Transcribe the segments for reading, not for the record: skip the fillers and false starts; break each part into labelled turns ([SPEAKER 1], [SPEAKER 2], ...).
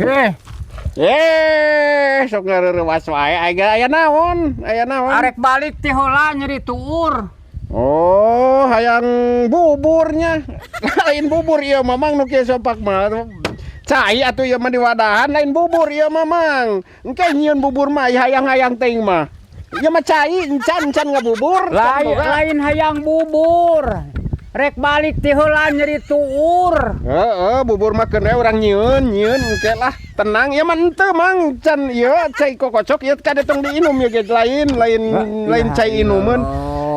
[SPEAKER 1] Eh,
[SPEAKER 2] Eh, sok ngareurewas wae. Aya aya naon? Aya naon?
[SPEAKER 1] Arek balik ti heula nyeri tuur.
[SPEAKER 2] Oh, hayang buburnya. Lain bubur ieu, Mamang, nu kieu sopak mah. Cai atuh ieu mah diwadahan, lain bubur ieu, Mamang. Engke nyieun bubur mah hayang-hayang teuing mah. Ieu mah cai, encan encan ngabubur.
[SPEAKER 1] Lain,
[SPEAKER 2] can boga.
[SPEAKER 1] Lain hayang bubur. Rek balik ti heula nyeri tuur.
[SPEAKER 2] Heeh, bubur mah keun we urang nyieun, nyieun engke lah. Tenang, ieu mah henteu, Mang, can ieu cai kokocok ieu kade tong diinum ieu ge, lain lain lain cai inumeun.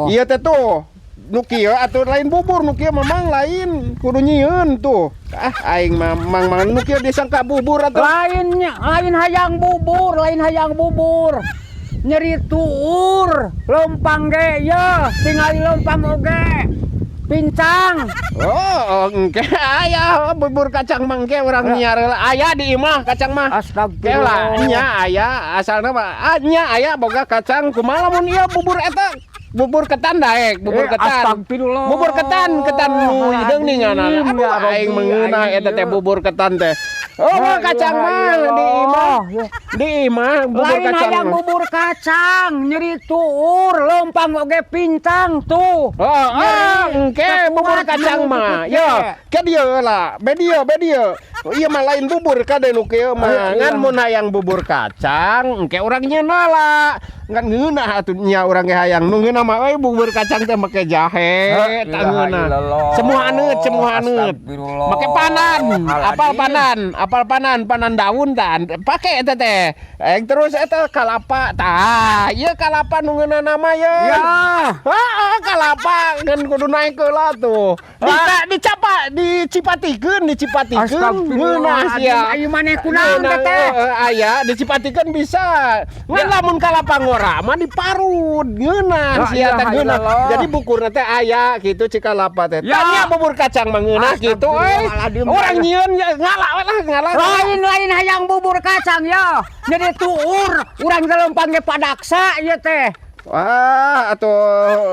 [SPEAKER 2] Ieu teh tuh nu kieu atuh lain bubur nu kieu, Mamang, lain kudu nyieun tuh. Ah, aing mah Mang mang nu kieu disangka bubur atuh.
[SPEAKER 1] Lainnya, lain hayang bubur, lain hayang bubur. Nyeri tuur, lempang ge ya, tingali lempang oge. Pincang.
[SPEAKER 2] Oh, engke aya bubur kacang mangke urang nyiar heula. Aya di imah kacang mah. Ke lah
[SPEAKER 1] Astagfirullah.
[SPEAKER 2] Nya aya asalna mah, ah, nya aya boga kacang. Kumaha lamun ieu bubur eta, bubur ketan daek, bubur
[SPEAKER 1] Eh,
[SPEAKER 2] ketan?
[SPEAKER 1] Astagfirullah.
[SPEAKER 2] Bubur ketan, ketan nu hideung nih ngana. Aduh,
[SPEAKER 1] Ya
[SPEAKER 2] aing
[SPEAKER 1] Rabbi,
[SPEAKER 2] mengeunah
[SPEAKER 1] aing
[SPEAKER 2] eta teh
[SPEAKER 1] ieu.
[SPEAKER 2] Bubur ketan teh. Oh,
[SPEAKER 1] La
[SPEAKER 2] kacang
[SPEAKER 1] ilaha
[SPEAKER 2] mah di imah.
[SPEAKER 1] illallah. Ya.
[SPEAKER 2] Di imah bubur
[SPEAKER 1] Lain
[SPEAKER 2] kacang
[SPEAKER 1] hayang
[SPEAKER 2] mah.
[SPEAKER 1] Bubur kacang, nyeri tuur, lempang oge pincang tuh.
[SPEAKER 2] Oh, ah, engke bubur
[SPEAKER 1] Kuat
[SPEAKER 2] kacang
[SPEAKER 1] nu
[SPEAKER 2] mah.
[SPEAKER 1] tutut
[SPEAKER 2] Yo,
[SPEAKER 1] ge.
[SPEAKER 2] ke dieu lah. Be dieu, be dieu. Ieu mah lain bubur kade nu kieu mah.
[SPEAKER 1] Ah,
[SPEAKER 2] Ngan
[SPEAKER 1] iya.
[SPEAKER 2] mun hayang bubur kacang, engke urang nyieun lah. Ngan ngeunah atuh nya urang ge hayang. Nu ngeunah mah euy bubur kacang teh make jahe,
[SPEAKER 1] La
[SPEAKER 2] tah
[SPEAKER 1] ilaha
[SPEAKER 2] ngeunah.
[SPEAKER 1] illallah.
[SPEAKER 2] Semua aneut, semua aneut.
[SPEAKER 1] Astagfirullah.
[SPEAKER 2] Make panan, apal
[SPEAKER 1] Aladin.
[SPEAKER 2] Panan, apal panan, panan daun tah. Pake eta teh. Eh, terus eta kalapa tah. Ieu kalapa nu ngeunah mah ye.
[SPEAKER 1] Ya.
[SPEAKER 2] Heeh, kalapa ngan kudu naik heula tuh. Dicapa, dicipatikeun, dicipatikeun. Ngeunah sia.
[SPEAKER 1] Ayo maneh kunaon
[SPEAKER 2] Ngeunah,
[SPEAKER 1] teh?
[SPEAKER 2] Heeh, aya dicipatikeun bisa. Ngan
[SPEAKER 1] Ya.
[SPEAKER 2] lamun kalapa ngora mah diparut. Ngeunah
[SPEAKER 1] La
[SPEAKER 2] sia teh
[SPEAKER 1] ilaha
[SPEAKER 2] ngeunah.
[SPEAKER 1] illallah.
[SPEAKER 2] Jadi bukurna teh aya gitu cikalapa teh.
[SPEAKER 1] Ya.
[SPEAKER 2] Tanya bubur kacang mah ngeunah gitu euy.
[SPEAKER 1] Astagfirullahaladzim.
[SPEAKER 2] Urang nyieun ya, ngala we lah, ngala.
[SPEAKER 1] Lain, lain hayang bubur kacang ya. Jadi tuur, urang teh lempang ge padaksa ieu teh.
[SPEAKER 2] Wah, atau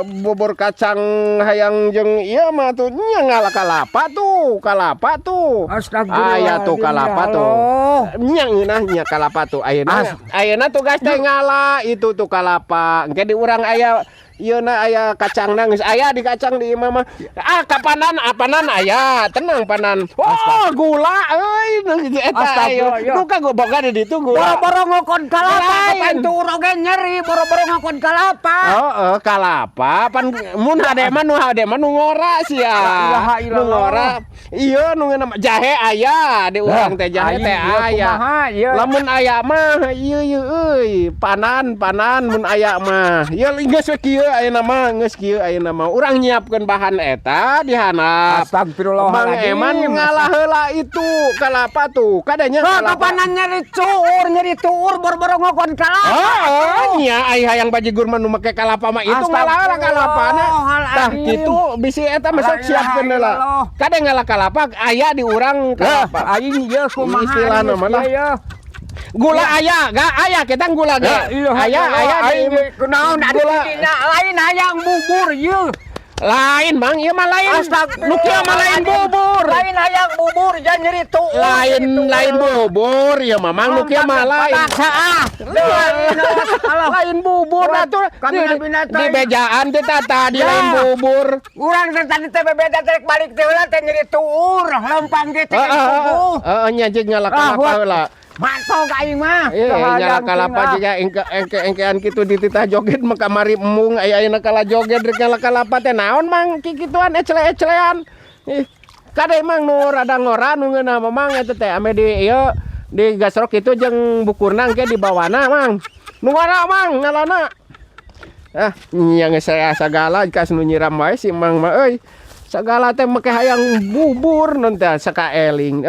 [SPEAKER 2] bubur kacang hayang jeung ieu mah tuh nya ngala kalapa tuh, kalapa tuh.
[SPEAKER 1] Astagfirullahaladzim,
[SPEAKER 2] Aya tuh kalapa
[SPEAKER 1] ya
[SPEAKER 2] tuh.
[SPEAKER 1] Allah.
[SPEAKER 2] Nya ngeunah nya kalapa tuh ayeuna.
[SPEAKER 1] As-
[SPEAKER 2] Ayeuna tugas teh ngala itu tuh kalapa. Engke di urang aya ieu na, aya kacangna geus aya di kacang di imah mah. Ah, kapanan apanan aya, tenang panan. Oh, gula euy eta ayo.
[SPEAKER 1] Astagfirullah, ya.
[SPEAKER 2] Nu ka boga di ditu gula.
[SPEAKER 1] Boro-boro ngokon kalapa,
[SPEAKER 2] Lain.
[SPEAKER 1] pan tuur oge nyeri, boro-boro ngokon kalapa.
[SPEAKER 2] Oh, oh, kalapa pan mun hade mah nu hade mah nu ngora sia.
[SPEAKER 1] La ilaha
[SPEAKER 2] Nu
[SPEAKER 1] illallah.
[SPEAKER 2] ngora. Iya nu ngeunah jahe aya di urang teh, jahe
[SPEAKER 1] Aing
[SPEAKER 2] teh
[SPEAKER 1] ieu
[SPEAKER 2] aya.
[SPEAKER 1] Kumaha ieu?
[SPEAKER 2] Lamun aya mah ieu ieu euy, panan panan mun aya mah. Ieu geus we kieu ayeuna mah, geus kieu ayeuna mah. Urang nyiapkeun bahan eta di handap. Mang
[SPEAKER 1] Astagfirullahaladzim.
[SPEAKER 2] Eman ngalah heula itu kalapa tuh. Kadanya
[SPEAKER 1] Lah
[SPEAKER 2] kalapa.
[SPEAKER 1] kapanan nyeri tuur boro-boro ngokon kalapa.
[SPEAKER 2] Oh, nya ai hayang bajigur mah nu make kalapa mah itu ngalah heula kalapana. Tah kitu bisi eta mah sok
[SPEAKER 1] La ilaha
[SPEAKER 2] siapkeun heula.
[SPEAKER 1] illallah.
[SPEAKER 2] Kade ngalah kalapa aya di urang
[SPEAKER 1] Lah,
[SPEAKER 2] kalapa.
[SPEAKER 1] aing ieu kumaha
[SPEAKER 2] Istilahna mah lah.
[SPEAKER 1] ieu?
[SPEAKER 2] Gula aya, ga aya kita gula ge. Aya aya di
[SPEAKER 1] Aing kunaon atuh
[SPEAKER 2] Gula.
[SPEAKER 1] dina lain hayang bubur ieu.
[SPEAKER 2] Lain, Mang, ieu mah lain. Nu kieu mah lain bubur.
[SPEAKER 1] Lain hayang bubur jan nyeri tuur.
[SPEAKER 2] Lain, lain bubur ieu mah, Mang, nu kieu mah lain.
[SPEAKER 1] Padaksa ah.
[SPEAKER 2] Lain bubur atuh.
[SPEAKER 1] Kami
[SPEAKER 2] Di bejaan teh tata di
[SPEAKER 1] Ya.
[SPEAKER 2] lain bubur.
[SPEAKER 1] Urang teh tadi teh bebeda teh balik teh heula teh nyeri tuur, lempang ge teh
[SPEAKER 2] Heeh,
[SPEAKER 1] tubuh.
[SPEAKER 2] heeh, nya jeung ngala
[SPEAKER 1] Ah,
[SPEAKER 2] kalapa
[SPEAKER 1] buat.
[SPEAKER 2] heula.
[SPEAKER 1] Mantog aing mah.
[SPEAKER 2] Iya, nyala kalapa juga engke engke engkean kitu dititah joget mah kamari embung aya ayeuna kala joget rek nyala kalapa teh naon, Mang, kikituan ecle-eclean. Ih, kade Mang nu rada ngora nu ngeunah mah, Mang, eta teh ame di ieu di gasrok itu jeung bukurna engke dibawana, Mang. Nu ngora, Mang, ngalana. Ah, nya geus saya sagala kas nu nyiram wae si Mang mah euy. Sagala teh make hayang bubur non teh sakaeling.